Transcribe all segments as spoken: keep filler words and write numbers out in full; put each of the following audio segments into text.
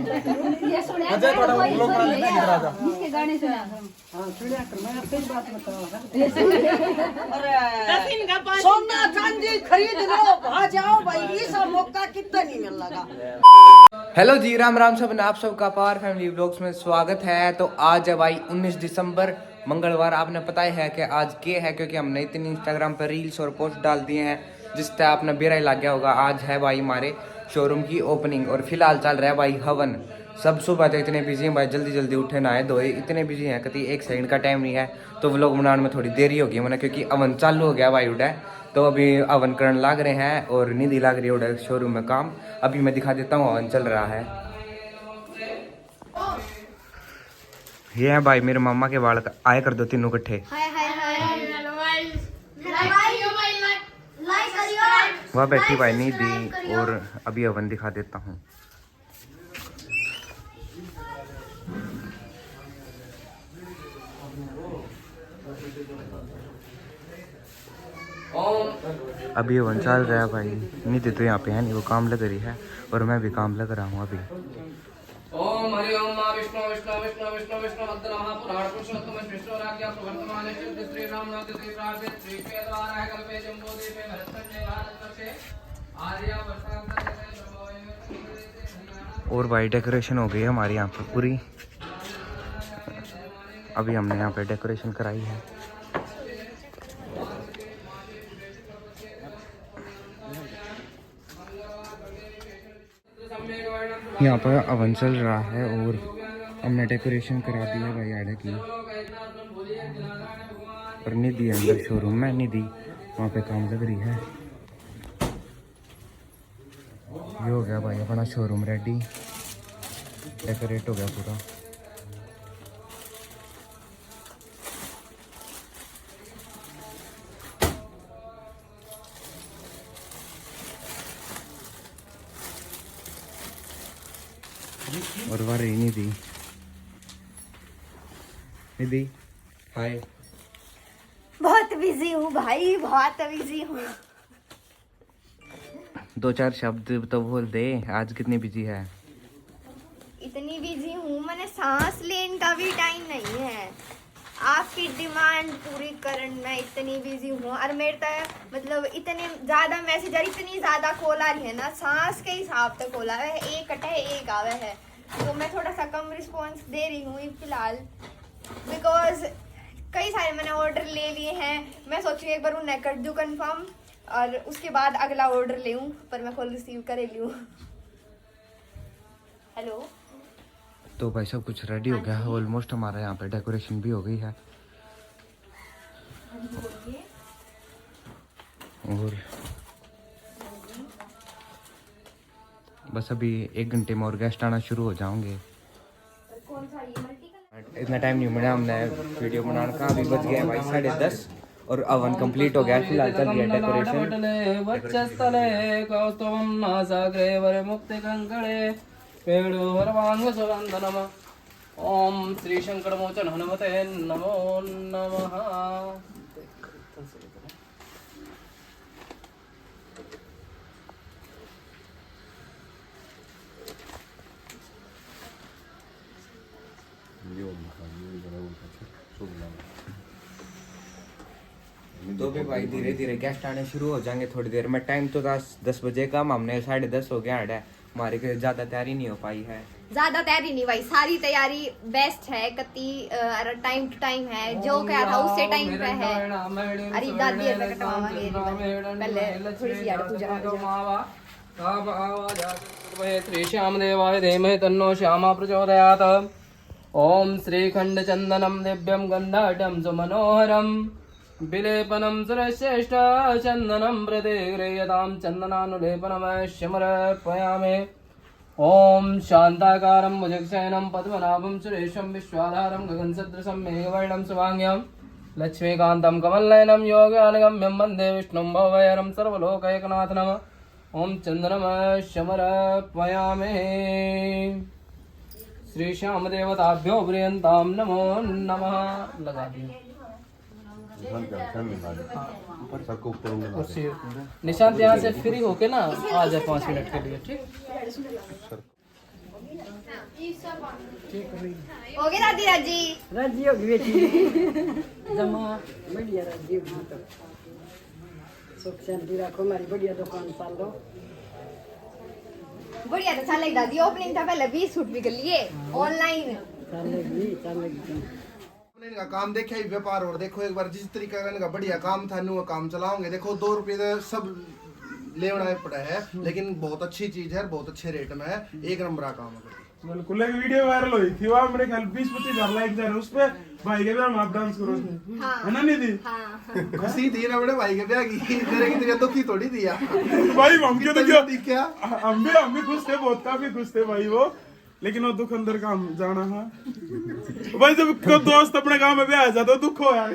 ये सुना अजय, थोड़ा वो लोग गाने नहीं करा था। इसके गाने सुना। हाँ, सुना कर मैं आपको एक बात बताऊँ, हाँ। सोना चांदी खरीद लो, आ जाओ भाई, ऐसा मौका कितना नहीं मिल लगा। हेलो जी, राम राम सब ने, आप सबका पावर फैमिली व्लॉग्स में स्वागत है। तो आज है भाई उन्नीस दिसंबर, मंगलवार। आपने पता ही है कि आज के है, क्योंकि हमने इतनी इंस्टाग्राम पर रील्स और पोस्ट डाल दिए हैं, जिससे आपने बेरा ही लग गया होगा। आज है भाई हमारे शोरूम की ओपनिंग और फिलहाल चल रहा है भाई हवन। सब सुबह तो इतने बिजी हैं भाई, जल्दी जल्दी उठे, नहाए धोए, इतने बिजी हैं, कभी एक सेकंड का टाइम नहीं है। तो व्लॉग बनाने में थोड़ी देरी होगी मैंने, क्योंकि हवन चालू हो गया भाई उड़े। तो अभी हवन करण लाग रहे हैं और निधि लाग रही है उड़े शोरूम में काम। अभी मैं दिखा देता हूँ, हवन चल रहा है। ये है भाई मेरे मामा के बालक, आए कर दो तीनों इकट्ठे। Hi, hi, hi. Hello guys. Like करियो भाई, लाइक, लाइक करियो। वहाँ बैठी भाई निधि, सब्सक्राइब करियो। और अभी हवन दिखा देता हूँ। अभी हवन चल रहा है भाई, निधि तो यहाँ पे है नहीं, वो काम लग रही है और मैं भी काम लग रहा हूँ अभी। ओम हरि ओम। माँ विष्णु विष्णु विष्णु विष्णु विष्णु मत नमः। पुराण पुरुषोत्तम विष्णु राज्ञा प्रवर्तमान श्री श्री राम नवति श्री प्रार्थित श्री के द्वारा कल्पे जम्बो दीपे भरतखंडे भारत वर्षे आर्या वर्षांतर। और भाई डेकोरेशन हो गई है हमारे यहाँ पे पूरी। अभी हमने यहाँ पे डेकोरेशन कराई है। यहाँ पर हवन चल रहा है और हमने डेकोरेशन करा दी है भाई आड़े की। और निधि है अंदर शोरूम में, निधि वहाँ पे काम लग रही है। ये हो गया भाई अपना शोरूम रेडी, डेकोरेट हो गया पूरा। और वह रही निधि। निधि, हाय। बहुत बिजी हूँ भाई, बहुत बिजी हूँ। दो चार शब्द तो बोल दे, आज कितनी बिजी है? इतनी बिजी हूँ, मैंने सांस लेने का भी टाइम नहीं है। आपकी डिमांड पूरी करने में इतनी बिजी हूँ, और मेरे तो मतलब इतने ज्यादा मैसेज और इतनी ज्यादा कॉल आ रही है ना, सांस के हिसाब से कॉल आवे है, एक कटे है एक आवे है, तो मैं थोड़ा सा कम रिस्पॉन्स दे रही हूँ फिलहाल, बिकॉज कई सारे मैंने ऑर्डर ले लिए हैं। मैं सोच रही हूँ एक बार उन्हें कर दूँ कंफर्म, और उसके बाद अगला ऑर्डर लेऊँ, पर मैं कॉल रिसीव कर ही लूँ। हेलो। तो भाई सब कुछ रेडी हो गया है, ऑलमोस्ट हमारा यहाँ पे डेकोरेशन भी हो गई है। और बस अभी एक घंटे में और गेस्ट आना शुरू हो जाएंगे। इतना टाइम नहीं मिला हमने वीडियो बनाने का। अभी बज गया है भाई साढ़े दस और हवन कंप्लीट हो गया है। फिलहाल चल रही है डेकोरेशन। वक्षस्थले कौस्तुभं नासाग्रे वरमुक्तकंकणे वेणुवरवांग सुगंधनम। ओम श्री संकट मोचन हनुमते नमो नमः। तो भी भाई धीरे धीरे गेस्ट आने शुरू हो जाएंगे थोड़ी देर में। टाइम तो दस, दस बजे का, हमने साढ़े दस हो गया है। हमारी कोई ज्यादा तैयारी नहीं हो पाई है। ज्यादा तैयारी नहीं भाई, सारी तैयारी बेस्ट है, कत्ती टाइम टू टाइम है, जो कहा था उससे टाइम पे है। अरे दादी है, मैं कटवावांगे पहले थोड़ी सी यार पूजा हो जाए। श्री श्याम देवाय धीमहि तन्नो श्यामा प्रचोदयात्। ओम श्रीखंड चंदनम दिव्यम गंधाढ्यम सुमनोहरम विलेपनम सुरश्रेष्ठ चंदनम प्रतिगृह्यताम चंदनानुलेपनम समर्पयामि। ओम शांताकारं भुजगशयनं पद्मनाभं सुरेशं विश्वाधारं गगनसदृशं मेघवर्णं शुभांगं लक्ष्मीकान्तं कमलनयनं योगिनागम्यं वन्दे विष्णुं भवभयहरं सर्वलोकैकनाथं नमः। ओम चंदनम समर्पयामि। श्री श्याम देवताभ्यो प्रियंताम नमो नमः। लगा दिया। निशांत यहाँ से फ्री होके ना आ जाए पाँच मिनट के लिए, ठीक? हो गए दादी राजी? राजी होगी बेटी। जमा बढ़िया राजी होगी तो। सुख शांति रखो, हमारी बढ़िया दुकान चाल दो। बढ़िया तो चालेगी दादी, ओपनिंग था पहले बीस सूट बिक लिए ऑनलाइन। चालेगी, चालेगी। आपने इनका काम देखा ही, व्यापार, और देखो एक बार जिस तरीके का इनका बढ़िया काम था, न्यू काम चलाओगे। देखो, दो रुपये तो सब लेवना पड़ा है, लेकिन बहुत अच्छी चीज है, बहुत अच्छे रेट में है, एक नंबर का काम है। बिल्कुल, एक वीडियो वायरल हुई थी, वहाँ मेरे ख्याल बीस पच्चीस हजार लाइक जा रहे, उस पे भाई के ब्याह में आप डांस करो थे, हाँ। है ना निधि? हाँ। खुशी थी ना बड़े भाई के ब्याह की, मेरे की तो दुखी थोड़ी थी यार। भाई हम के तो कितना क्या दुखी क्या? हम भी, हम भी खुश थे, बहुत काफी खुश थे भाई वो, लेकिन वो दुख अंदर का हम जाना है। भाई जब कोई दोस्त अपने गांव में ब्याह आ जाता तो दुख हो यार।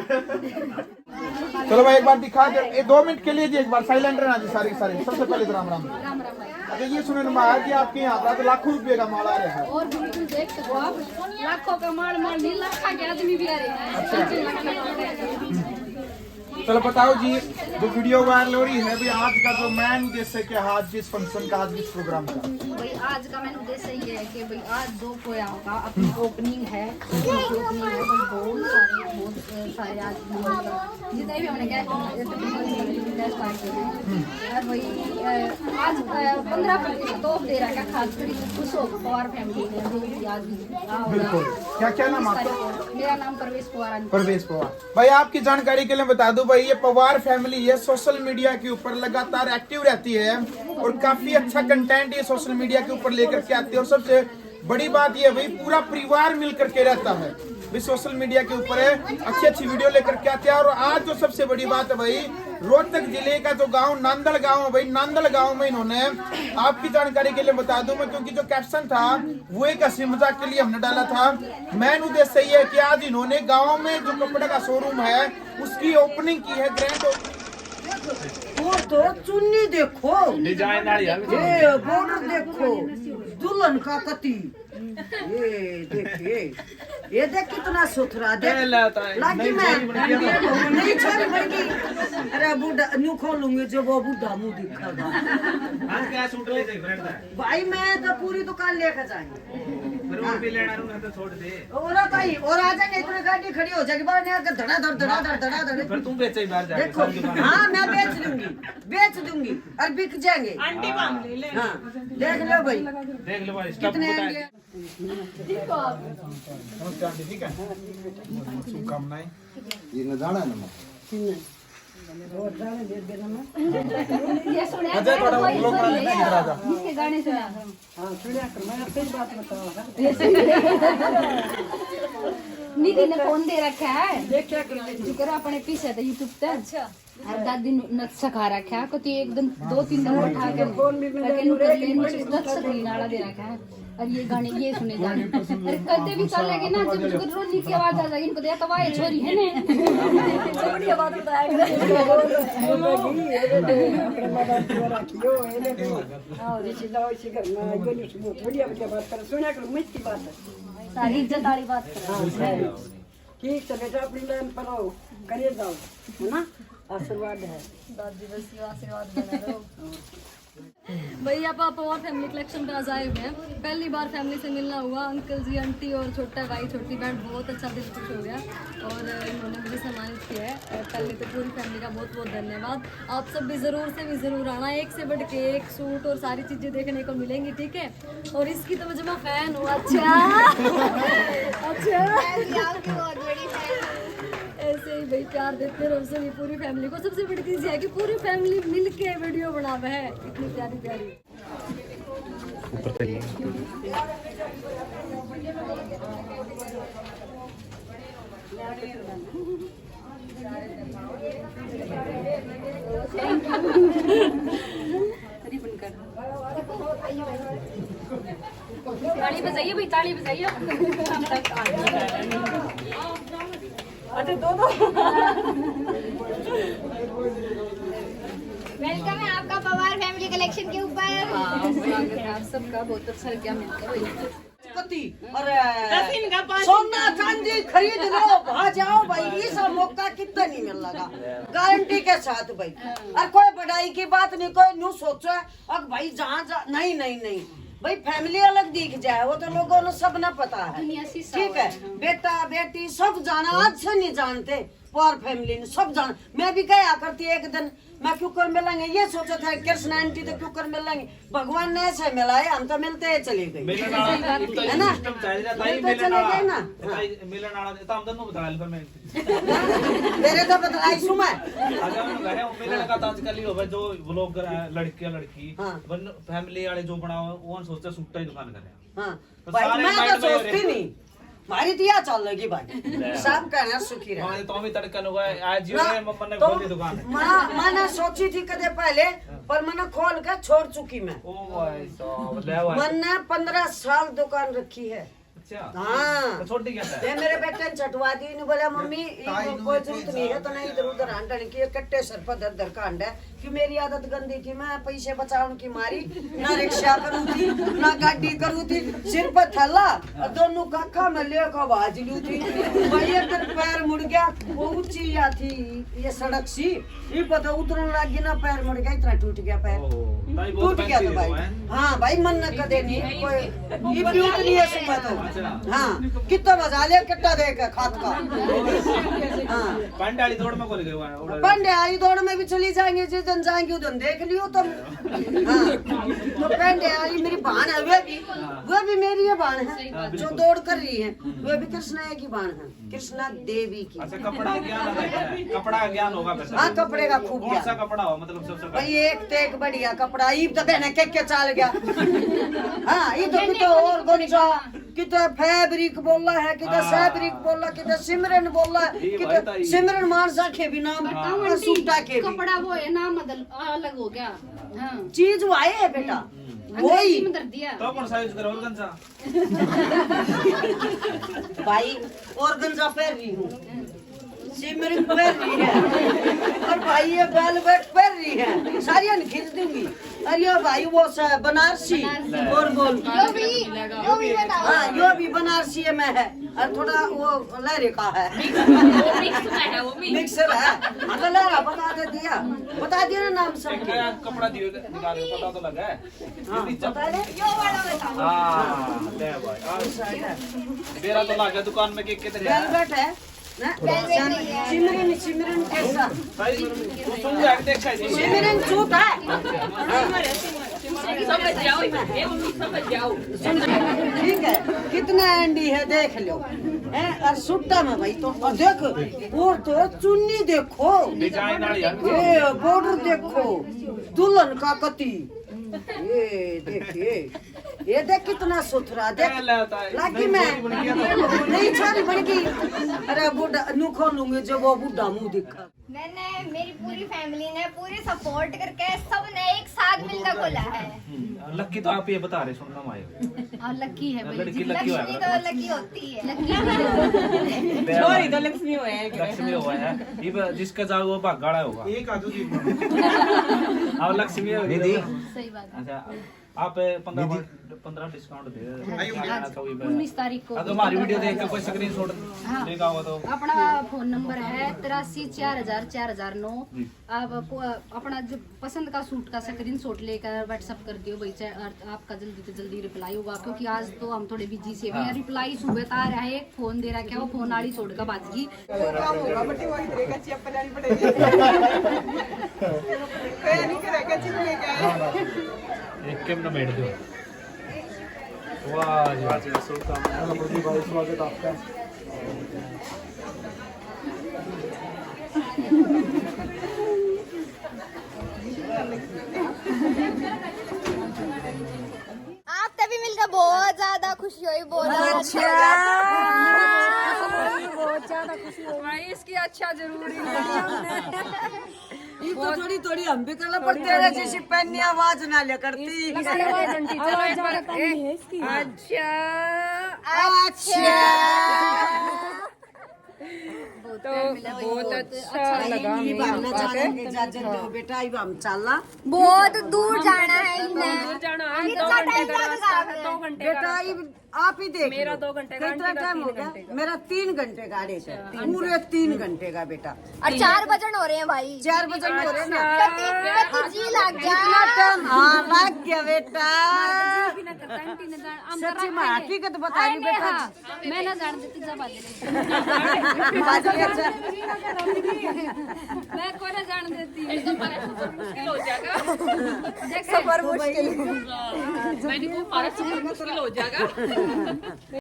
चलो भाई, एक बार दिखा दे, ये दो मिनट के लिए जी, एक बार साइलेंट रहना जी सारे के सारे। सबसे पहले तो राम राम। अच्छा, ये सुने ना महाराज जी, आपके यहाँ पर तो लाखों रुपये का माल आ रहा है। और बिल्कुल देख सको आप, लाखों का माल, माल नहीं, लाखा के आदमी भी आ रहे हैं। चलो बताओ जी, जो वीडियो वायरल हो रही है भी, आज का जो मेन उद्देश्य क्या है, आज के इस फंक्शन का, आज के इस प्रोग्राम का? भाई आज का मेन उद्देश्य ये है कि भाई आज दो कोया का अपनी ओपनिंग है, ओपनिंग है भाई, बहुत सारे, बहुत अ, सारे आज लोग, जितने भी हमने गेस्ट, गेस्ट आए थे, और भाई अ, आज पंद्रह प्रतिशत ऑफ दे रखा है, खास कर खुश हो पवार फैमिली ने जो भी आज भी आओ। बिल्कुल। क्या, क्या नाम आपका? मेरा नाम प्रवेश पवार है। प्रवेश पवार। भाई आपकी जानकारी के लिए बता दूं भाई, ये पवार फैमिली है, सोशल मीडिया के ऊपर लगातार एक्टिव रहती है और काफी अच्छा कंटेंट ये सोशल मीडिया के ऊपर लेकर के आती है। और सबसे बड़ी बात ये है भाई, पूरा परिवार मिल करके रहता है भाई, सोशल मीडिया के ऊपर है, अच्छी अच्छी वीडियो लेकर के आते हैं। और आज जो सबसे बड़ी बात है भाई, रोहतक जिले का जो गांव नांदल गांव है भाई, नांदल गांव में इन्होंने, आपकी जानकारी के लिए बता दूं मैं, क्योंकि जो कैप्शन था वो एक हंसी मजाक के लिए हमने डाला था। मेन उद्देश्य ये है कि आज इन्होंने गांव में जो कपड़े का शोरूम है उसकी ओपनिंग की है, ग्रैंड। वो तो चुन्नी देखो, डिजाइन वाली है। ये बॉर्डर देखो, दुल्हन का कति। ये देखिए, ये देख कितना सुथरा, देख। पहला तो है, लागी नई मैं छोरी बन गई। नई छोरी बन गई। अरे बूढ़ा न्यू खोलूंगी जो वो बूढ़ा मुंह दिखागा। आज क्या सूट ले जाए ब्रांड का? भाई मैं तो पूरी दुकान लेके जाएंगे। फिर और भी लेना रहूंगा तो छोड़ दे। और भाई और आ जाएंगे, इतनी गाड़ी खड़ी हो जाएगी बाहर, नहीं आके धड़ाधड़ धड़ाधड़ धड़ाधड़। फिर तुम बेचे ही बाहर जाके, देखो, साल के बाद। हाँ मैं बेच दूंगी, बेच दूंगी और बिक जाएंगे। आंटी बांध ले ले। हाँ देख लो भाई, देख लो भाई, स्टॉक कितने आएंगे। ठीक हो आप? नमस्ते आंटी, ठीक है? शुभकामनाएं। ये न जाना है ना। ये सुने अजय, थोड़ा वो लोग गाने नहीं करा था। इसके गाने सुना। हाँ, सुनिया कर, मैं आपसे ही बात बताऊँ, हाँ। निधि ने फोन दे रखा है। देख क्या कर रही है। जिक्र अपने पीछे तो YouTube पे। अच्छा। और दादी नु नट सिखा रखा है, कति एक दिन, दो तीन दिन उठा के फोन भी मैं लेकिन कर लेकिन नट सिखाने वाला दे रखा है। और ये गाने ये सुने जाने। अरे कदे भी चलेगी ना, जब जब रोनी की आवाज आ जाएगी, इनको देखा, "वाह, ये छोरी है ने।" बढ़िया बात बताया कर। हाँ, ऋषि लाओ इसी घर में, ये नहीं सुनो, बढ़िया, बढ़िया बात कर, सुना करो, मीठी बात है। सारी इज्जत वाली बात कर। हाँ, ठीक है बेटा, अपनी लाइन पर रहो, करे जाओ, है ना, आशीर्वाद है। दादी बस ये आशीर्वाद बना रहो। भाई, आप, आप और फैमिली कलेक्शन पे आज आए हुए हैं। पहली बार फैमिली से मिलना हुआ। अंकल जी, आंटी और छोटा भाई, छोटी बहन, बहुत अच्छा दिल खुश हो गया और इन्होंने मुझे सम्मानित किया है। और पहले तो पूरी फैमिली का बहुत बहुत धन्यवाद। आप सब भी ज़रूर से भी ज़रूर आना, एक से बढ़ के एक सूट और सारी चीज़ें देखने को मिलेंगी, ठीक है? और इसकी तो मैं जमा फैन हूँ। अच्छा। अच्छा। मैं भी आपकी बहुत बड़ी फैन हूँ। ऐसे ही भाई प्यार देते रहो सभी, पूरी फैमिली को। सबसे बड़ी चीज़ है कि पूरी फैमिली मिलके वीडियो बनावे है, इतनी प्यारी प्यारी। ऊपर तक। ताली बजाइए भाई, ताली बजाइए। अच्छा, दो, दो। वेलकम है आपका पवार फैमिली कलेक्शन के ऊपर। हाँ, स्वागत है आप सबका, बहुत अच्छा लग गया मिलकर। कति? अरे, सोना चांदी खरीद लो, आ जाओ भाई, इस मौका कितना नहीं मिल लगा, गारंटी के साथ भाई। और कोई बड़ाई की बात नहीं, कोई न्यू सोचो है, अब भाई जहाँ जा, नहीं, नहीं, नहीं, भाई, फैमिली अलग दिख जाए, वो तो लोगों ने सब ना पता है। ठीक है, बेटा बेटी सब जाना, आज से नहीं जानते, पर फैमिली ने सब जान। मैं भी कहा करती एक दिन, मैं क्यों कर मिलेंगे, ये सोचा था कृष्णा आंटी तो क्यों कर मिलेंगे। भगवान ने ऐसे मिलाए, हम तो मिलते ही चले गए। मिलन आला है ना? मिलते चले गए ना। हाँ। मिलन आला तो हम दोनों बता ले, पर मैं तेरे तो बतलाई सु मैं। अच्छा, उन्होंने कहा, मिलन का तो आजकल ही हो गया, जो व्लॉगर है, लड़कियां, लड़की, हाँ। फैमिली वाले जो बनाओ, वो सोचते सूटा ही दुकान करें। हाँ। तो भाई, मैं तो सोचती नहीं। मारी तो या चल लगी भाई। सब कहना सुखी रहे। तो भी तड़कन हुआ है, आज ये मम्मा ने खोली दुकान। माँ, मैंने सोची थी कदे पहले, पर मैंने खोल के छोड़ चुकी मैं। ओ भाई साहब, ले भाई। मैंने पंद्रह साल दुकान रखी है। अच्छा। हाँ। तो छोड़ दी क्या? ये मेरे बेटे ने छटवा दी, ने बोला, "मम्मी, ये कोई जरूरत नहीं है, तो नहीं इधर उधर हांडने की, ये कट्टे सर पर धर धर का हांडे।" कि मेरी आदत गंदी थी, मैं पैसे बचाने की मारी ना रिक्शा करूँ थी, ना गाड़ी करूँ थी, सिर पर थैला और दोनों काखा में लेकर भाज लू थी। भाई, एक दिन पैर मुड़ गया, वो ऊंची या थी ये सड़क सी, ये पता उतरने लग गई ना, पैर मुड़ गया, इतना टूट गया पैर। टूट गया तो भाई। हाँ भाई, मन न कदे नहीं कोई, ये भी उतनी है सुबह तो। हाँ, कितना मजा लिया, कितना देख के खात का। हाँ। पंडाली दौड़ में कौन गए हुआ है? पंडाली दौड़ में भी चली जाएंगे, जिस दिन जाएंगे उस दिन देख लियो तुम। हाँ। तो पंडाली मेरी बहन है, वो भी, वो भी मेरी है बहन है, जो दौड़ कर रही है, वो भी कृष्णा की बहन है, कृष्णा देवी की। अच्छा, कपड़ा ज्ञान है, कपड़ा ज्ञान होगा वैसे। हाँ, कपड़े का खूब ज्ञान। कौन सा कपड़ा हो, मतलब, सबसे भाई, एक ते एक बढ़िया कपड़ा, ईब तो बहने के के चाल गया। हाँ, ये तो, तो और गोंजा किते फैब्रिक बोला है, किते हाँ। सैब्रिक बोला, किते सिमरन बोला, ये किते भाई ताई। सिमरन मानसा के भी नाम, हाँ। और सूटा के भी। कपड़ा वो है ना, मतलब, अलग हो गया। हाँ। चीज वो आए है बेटा, हम्म। वही। अंग्रेजी में धर दिया। तो कौन सा यूज करो, ऑर्गेन्जा? भाई, ऑर्गेन्जा पहन रही हूँ। सिमरन पहन रही है। और भाई, ये वेलवेट पहन रही है। सारियां ने खींच दूंगी। अरे यो भाई, वो स-, बनारसी। बनारसी। और बोल। यो भी, यो भी बताओ। हाँ, यो भी बनारसी है, मैं है। और थोड़ा वो लहरे का है। मिक्स, वो मिक्स में है, वो मिक्स। मिक्सर है। हाँ, तो लहरा बता दे दिया। बता दिया ना नाम सबके। एक नया कपड़ा दियो, निकाल के पता तो लगा है। हाँ, बता दे। यो वाला बताओ। हाँ, ले भाई। हाँ। मेरा तो लगा दुकान में के किधर है? वेलवेट है। ना? सिमरन, सिमरन कैसा? भाई, तू सुन ले, देख, देख। सिमरन सूट है। समझ जाओ, ये मम्मी समझ जाओ। ठीक है, कितना एंडी है देख लो। हैं, और सुट्टा में भाई तो, और देख, और तो चुन्नी देखो, डिजाइन वाली है। ये बॉर्डर देखो, दुल्हन का कति, ये देखिए, ये देख कितना सुथरा, देख। ए, ले होता है। लागी नहीं, मैं। छोरी बन गई तो। नहीं, छोरी बन गई। अरे बूढ़ा, नु खोलूंगी जब वो बूढ़ा मुंह दिखा। मैंने, मेरी पूरी फैमिली ने पूरी सपोर्ट करके सबने एक साथ मिलकर खोला है। हम्म, लकी तो आप ये बता रहे, सुनना माए। और लकी है भाई लड़की जी। लकी लक्ष्मी है। तो लकी होती है। लकी भी छोरी तो लक्ष्मी हुआ है। लक्ष्मी हुआ है। ये ब-, जिसका जाओ वो भाग गाड़ा होगा। एक आजू जी। और लक्ष्मी होगी। दीदी। सही बात है। अच्छा, आप पंद्रह दीदी। पंद्रह डिस्काउंट दे। हाँ, हाँ, तो ये उन्नीस तारीख को। अगर हमारी वीडियो देख के कोई स्क्रीनशॉट हाँ। लेगा हो तो। अपना फोन नंबर है तिरासी चार हजार चार हजार नौ। जी। आप को अपना जो पसंद का सूट का स्क्रीनशॉट लेकर WhatsApp कर दियो भाई, चाहे और आपका जल्दी से जल्दी रिप्लाई होगा, क्योंकि आज तो हम थोड़े बिजी से भी हैं। हाँ। रिप्लाई सुबह तो आ रहा है, एक फोन दे रखा है, वो फोन आड़ी छोड़ कर भाज गई। वो काम होगा, बटी वही तरह का चेप लानी पड़ेगी। कहीं नहीं करेगा, चेप लेके आए। एक कैमरा बैठ दो। वाह जी, वाह जी, शुभकामनाएं। हेलो प्रदीप भाई, स्वागत आपका। आप तभी मिलकर बहुत ज्यादा खुशी हुई, बहुत ज्यादा अच्छा। बहुत ज्यादा खुशी हुई। भाई, इसकी अच्छा जरूरी नहीं है। ये तो थोड़ी थोड़ी हम भी करना, पर तेरे जैसी पहननी आवाज ना ले करती। अच्छा। अच्छा। तो बहुत अच्छा लगा। ये हमें बाहर ना जाने की इजाजत दो बेटा, अब हम चलना। बहुत दूर जाना है इन्हें। दूर जाना है, दो घंटे का रास्ता है, दो घंटे का रास्ता। बेटा, ये आप ही देख मेरा लो। दो घंटे का कितना टाइम हो गया? मेरा तीन घंटे का आड़े से, पूरे तीन घंटे का बेटा। और चार बजन हो रहे हैं भाई। चार बजन हो रहे हैं ना। कति, कति जी लग गया। इतना टाइम, हाँ, लग गया बेटा। सच्ची में हकीकत बता रही बेटा। मैं ना जान देती जब आज। मैं को ना जान देती। एकदम मुश्किल हो जाएगा। सफर मुश्किल। मैंने को मुश्किल हो जाएगा।